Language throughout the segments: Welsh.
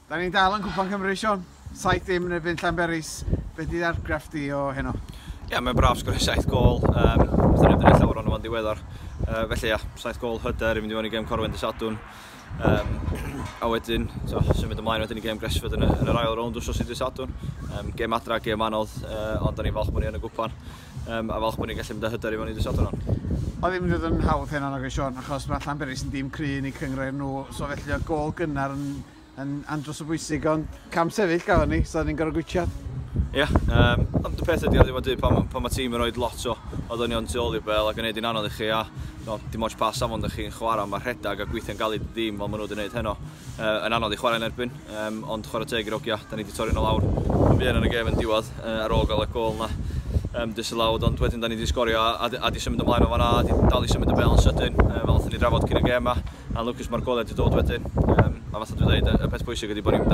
Da ni'n dal yn Cwpan Cymru, Sion. 7-0 yn erbyn Llanberis. Be 'di argraff di o heno? Ie, yeah, mae'n braf sgorio 7 gôl. Wnaethon ni ddim llawer ohono fo'n diweddar. Felly ia, 7 gôl hyder i fynd i fewn i gêm Corwen dydd Sadwrn. A wedyn, so, symud ymlaen wedyn i gêm Gresford yn yr ail rownd wsos i dydd Sadwrn. Gêm adra, gêm anodd, ond da ni'n falch bod ni yn y gwpan. A falch bod ni'n gallu mynd â hyder i fewn i dydd Sadwrn. Oedd ddim yn dod yn hawdd heno nag Sion, achos mae Llanberis yn dîm cry yn eu cynghrair nhw, so felly o gôl gynnar yn andros o bwysig, ond cam sefyll gafon ni, so ni'n gorfod gwitsiad. Ie, yeah, ond y peth ydy ar ddiwedd dydd pan mae tîm yn rhoi lot o ddynion tu ôl i'r bel ac yn neud hi'n anodd i chi a no, dim ots pa safon ydych chi'n chwarae, mae rhedeg a gweithio'n galed i dîm fel maen nhw wedi gwneud heno yn anodd i chwarae yn erbyn, ond chwarae teg i'r hogia, da ni wedi torri nhw lawr yn fuan yn y gêm yn diwedd ar ôl gael y gôl na disallowed, ond wedyn da ni wedi sgorio a di symud ymlaen o fanna, a di dal i symud y bel yn sydyn, fel wnaethon ni drafod cyn y gêm a lwcus mae'r golau wedi dod wedyn. A fatha dwi'n dweud, y peth bwysig ydy bod ni'n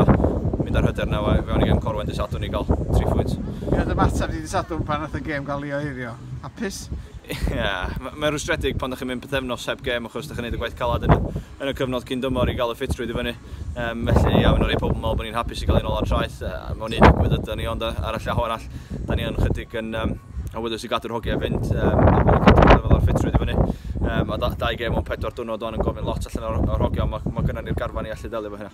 mynd ar hyder na fewn i gêm Corwen dydd Sadwrn i gael 3 phwynt. Be oedd ymateb di dydd Sadwrn pan nath y gêm gael ei ohirio? Hapus? Ie, yeah, mae'n rwystredig pan ydych chi'n mynd pythefnos heb gêm achos ydych chi'n gwneud y gwaith calad yn y cyfnod cyn dymor i gael y ffitrwydd i fyny. Felly, ia, mae'n rhai pobl yn meddwl bod ni'n hapus i gael un ôl ar traeth. Mewn un agwedd ydyn ni, ond ar y llaw arall, da ni yn chydig yn awyddus i gadw'r hogiau fynd a bod ni'n cadw'r lefel o'r ffitrwydd i fyny. A dau gêm mewn 4 diwrnod o'n yn gofyn lot allan o'r hogiau, mae gynnon ni'r garfan i allu delio efo hynna.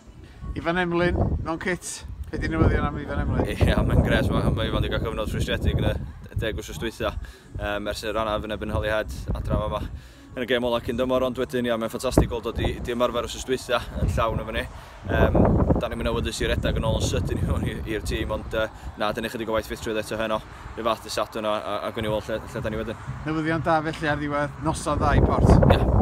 Ifan Emlyn, mewn kit. Be di newyddion am Ifan Emlyn? Ie, yeah, mae'n gres. Mae Ifan wedi cael cyfnod rhwystredig yn y 10 wsos dwytha. Ers yr anaf yn erbyn Holyhead adra yma yn y gêm ola cyn dymor, ond wedyn, ia, mae'n ffantastig gweld dod di ymarfer wsos dwytha yn llawn efo ni. Da ni'n mynd awyddus i redag yn ôl yn sydyn i mewn i'r tîm, ond na, dyn ni chydig o waith ffitrwydd eto heno, i fath dydd Sadwrn a gwn i weld lle da ni wedyn. Newyddion da felly ar ddiwedd noson dda i Port. Ie, yeah.